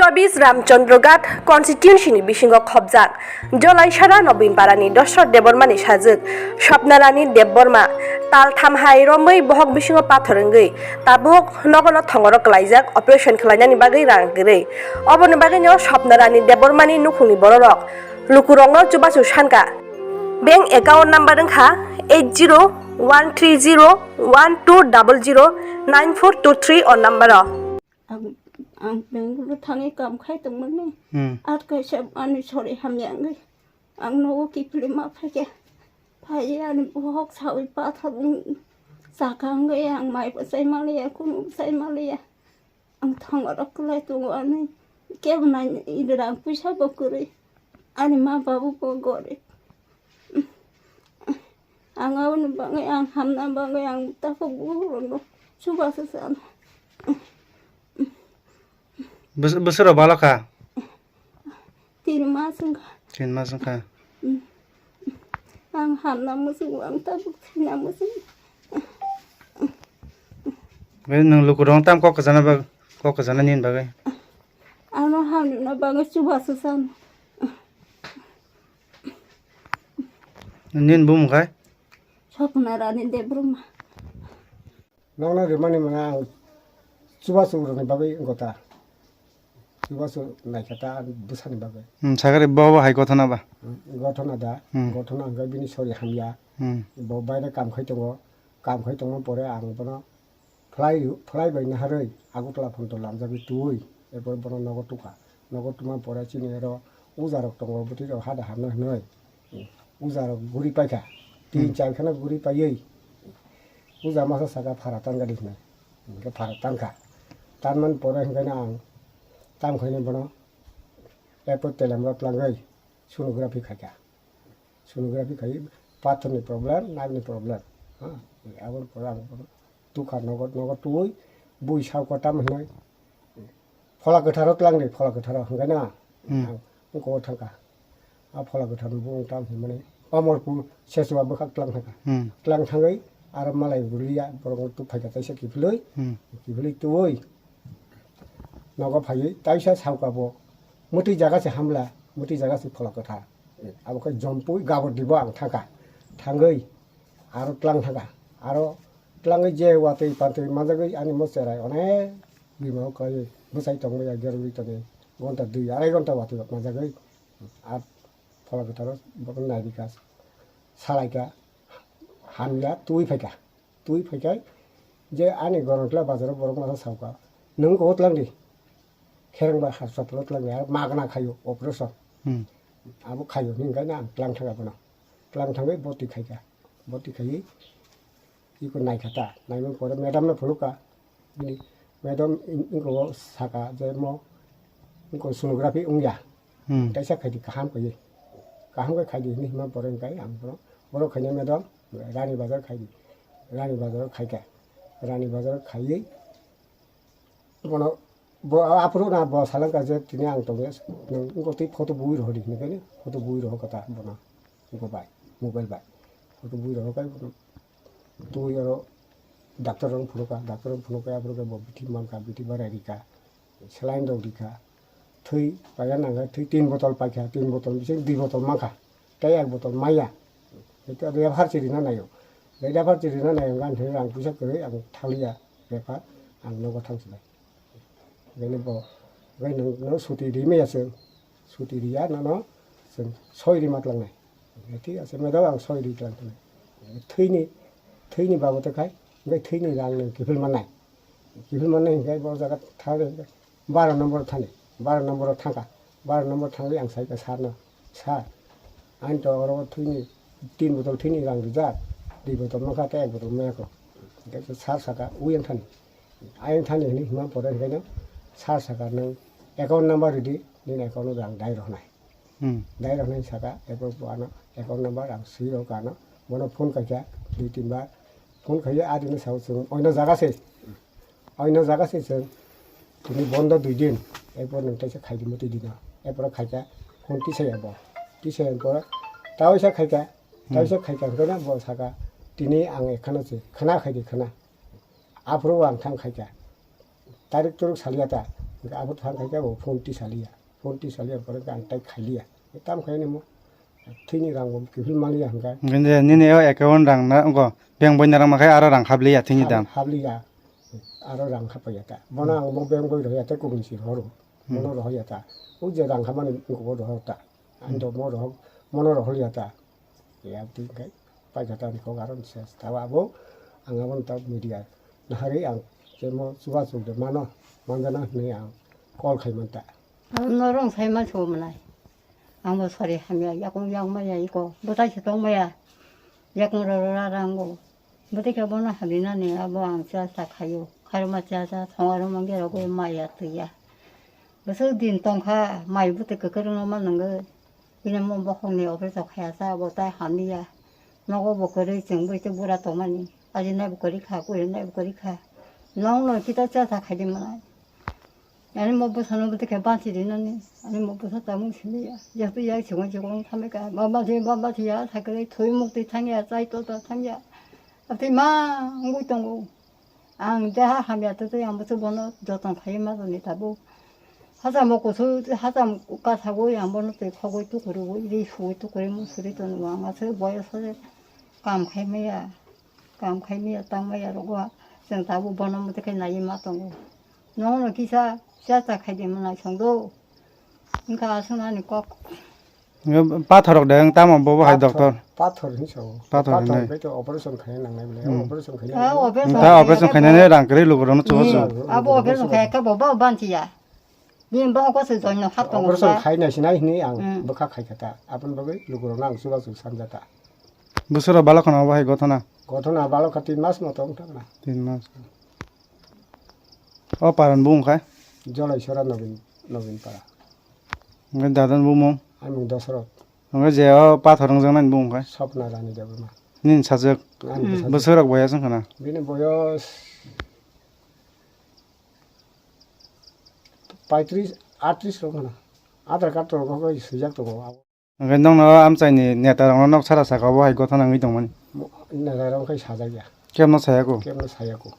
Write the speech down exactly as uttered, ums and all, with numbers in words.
Chobis Ramchandra Ghat constituency ni bisingo khobjak Jolaisara Nobin Parani Dosrot Debbarma ni sajwk Swapnarani Debbarma tal tham hai romwi bohok bisingo pathor wngwi tabuk nogono thongoro kwlaijak operation khwlainani bagwi rang kwrwi. Oboni bagwino Swapnarani Debbarma ni nukhungni bororok lukurokno chubachu sankha. Bank account number wngkha eight zero one three zero one two double zero nine four two three o number o. Ang, ang bank bo thangwi kam khai tongmani. Hmm. At kaisa ani sori hamya wngwi ang nogo kiphilwi ma phaikha. Phaiwi ani bohok sawi pathor wng chakha wngwi ang mai bo chai manliya, kunu bo chai manliya. Ang thongorok kwlai tongo ani kebo nai rang puisa bo kwrwi. Ani ma babu bo gorib. Ang aboni bagwi ang hamna bagwi ang takhuk bukurokno chubachu chano. Bwswk, bwswk rok balo kha? Tin mas wngkha. Tin mas wngkha. Ang hamna muchungo, ang tabuk thwina muchungo. Bai nwng lukurok tam kok kwchana bag-, kok kwchana nini bagwi? Ano hamna bagwi chubachu chano. Nini bumung khai? Swapna Rani Debbarma. Nokno rimani mwnga ang chubachu rokni bagwi wngkha ta. Chubachu naikha ta ang bwsani bagwi. Hmm, sakari bo, bo hai gothona ba? Hmm, gothona da. Hmm. Gothona hwnkhe bini sori hamya. Hmm. Bo baire kam khai tongo. Kam khai tongma pore ang bono phlai, phlai bai naharwi Agartala phano lamjagwi twiwi. Erpor bono nogo tukha. Nogo tuma pore chini oro uja rok tongo, bwtwi rok hada hamna hwnwi. Uja rok guri paikha. Tin Hmm. char kheno guri paiwi. Uja masa saka phara tangani hwnwi. Hwnkhe phara tangkha. Tanmani pore hwnkhe no ang tam khaino bono airport telemrok tlangwi sonography khaikha. Sonography khai pathorni problem, nagni problem. Ha, aboni pore ang bono tukha nogo, nogo twi bui sao kotam hinwi. Phola kwtharo tlangdi, phola kwtharo hwnkhe na Hmm. ang ungko thangkha. A phola kwthar bo wng tang hinmani Omorpur Sechua bwkhak tlang thangkha. Hmm. Tlang thangwi aro malai bulia borok tuk phaikha taisa kiphilwi. Hmm. Kiphilwi twi nogo phaiwi taisa saoka bo mwtwi jaga se hamla, mwtwi jaga se phola kwthar. Abo khe jompui gabor dibo ang thangkha. Thangwi aro tlang thangkha. Aro tlangwi je watwi pantwi manjagwi ani mo cherai onek bimao kwlaiwi bwchai tongmaya gerwi tongwi gonta dui arai gonta watwi manjagwi. Ar phola kwtharo bono nairikha, salaikha, hamya twi phaikha. Twi phaikhai je ani Gorontla bazaro borok masa saokha, "Nwng kok tlang di, khereng ba hospital tlang di, aro magna khaio operation." Hmm. Abo khaio hwnwi hwnkhe ang tlang thangkha bono. Tlang thangwi boti khaikha. Boti khaiwi iko naikha ta. Naimani pore madam no phunukha. Bini madam in-, iko saka je mo iko sonography wngya. Hmm. Taisa khaidi kaham khaiwi. Kaham khe khaidi hwnwi hima pore hwnkhe ang bono, bono khaina madam Rani Bazar khaidi. Rani Bazar khaikha. Rani Bazar khaiwi bono bo aphuru na bo salangkha je tini ang tongya nwng wngkha twi photo bui rohordi hinwi khe photo bui rohorkha ta bono wngkha bai mobile bai photo bui rohorkha bono twi oro doctor rok phunukha doctor rok phunukha aphuru khe bo bithi mankha bithi barai rikha saline rok rikha thwi paina nangkha thwi tin botol paikha tin botol bising dui botol mankha tei ek botol maya hwnkhe refer chirina naio refer chirina naio hwnkhe ang thwi rang puisa kwrwi ang thaliya refer ang nogo thangsinai. Bini bo, bai nwng, nwng suti ri maya chwng, suti riya nono chwng soi ri ma tlangnai. Thik ase, madam ang soi ri tlang thanai. Thwini, thwini babote khai, bai thwini rang nwng kiphil mannai. Kiphil mannai hwnkhe bo jaga thangwi baro nombor thani, baro nombor thangkha. Baro nombor thangwi ang saikha sir no, "Sir, ani to oro thwini tin botol thwini rang rijak, dui botol mankha tei ek botol mayakho." Hwnkhe sir saka, "Ui ang thani." Ayang thani hwnwi hima pore hwnkhe no sir saka nwng account number ridi nini account no ang dai rohnai. Hmm. Dai rohnai saka eko bo ano account number ang swi rw kano bono phone khaikha dui tin bar phone khaiwi adino sao chwng oino jaga se oino jaga se chwng tini bondo dui din erpor nwng teisa khaidi mwtwi dino erpor khaikha phone tisaya bo tisaya pore taisa khaikha taisa khaikha hwnkhe no bo saka tini ang ekhano se khna khaidi khna. Aphuru ang thang khaikha. Tarik turuk saliya ta. Hwnkhe abo thang khaikhe bo phone tisaliya. Phone tisaliya pore khe ang tai khailiya. Tam khainai mo. Thwini rang bo kiphil maliya hwnkhe. Hwnkhe nini o account rang na wngkha. Bank boina rang ma khe aro rang habliya thwini dam. Habliya. Aro rang hapaiya ta. Bono ang bo bank boi rohya ta kubun si horo. Bono rohya ta. O je rang hamani bo rohor ta. Ang do mo rohok, mono rohor ya ta. Ya twi kai pai kha ta ni kok aro se ta abo ang abo ta media. Nahari ang kemo chuba chuk de mano manjana hwnwi ang call khai man ta. Abo norong sai ma chu mwnai. Ang bo sari hamya yakung yang maya iko. Bwtai se tong maya. Yakung ro ro ra rang go. Bwtwi khe bono hamya nani abo ang cha cha khaio. Khairokma cha cha thongarokma gerogwi maya twiya. Bwswk din tongkha mai bwtwi kwkrwngno ma nwngo. Bini mo bokhokni operation khaya cha abo tai hamya. Nogo bo kwrwi chwng bwtwi bura tongmani. Ajinai bo kwrwi kha, kurinai bo kwrwi kha. Nongno kita cha cha khaidi mwnai. Ani mo bwsano bwtwi khe bansi rinani. Ani mo bwsa tamung simi ya. Jeto ya chwng chwng thamai ka. Ba ba thwi ba ba thwi ya sakre thwi muk twi thang ya chai to to thang ya. Abtwi ma ngui tongo. Ang deha hamya to to yang bwswk bono joton khai ma toni tabo. Hachamo kusu hacham kasagwi ang bono twi khogwi tukurugwi ri sugwi tukuri musuri tono ang aswk boyos hore kam khai maya. Kam khai maya tang maya rogo chwng tabo bono muti khai nai ma tongo. Nono kisa cha cha khai de mwnai song do. Wngkha aswk ani kok. Pathorok de wng tamo bobo hai doctor. Pathor hinwi sao. Pathor hinwi. Pathor bai to operation khai nangnai bole. Hmm. Operation khai. Ah, operation. Ta operation khai nani rang kwrwi lukurokno chubachu. Hmm. Abo operation khai khe bo bo banchiya. Bini bo ko se join no hap tongo. Operation khai nai sinai hinwi ang bwkha khai kha ta. Aboni bagwi lukurokno ang chubachu sanja ta. Bwswk rok balok khana obo hai gothona? Gothona balok kha tin mas moto wng thangna. Tin mas. O paran bo wngkha? Jolaisora Nobin, Nobin Para. Hwnkhe dadan bumung? Ani mung Dosrot. Hwnkhe je o pathor wngjaknai bo wngkha? Sopna Rani Debbarma. Nini sajwk? Ani bwsajwk. Bwswk rok boyas wngkha na? Bini boyos paitris, atris rok wngkha na. Aadhaar card rok bo swijak tongo. Hwnkhe nokno amchaini netarokno nok sara saka obo hai gothona wngwi tongmani. Netarok khai sajak ya. Kebno sayako? Kebno sayako.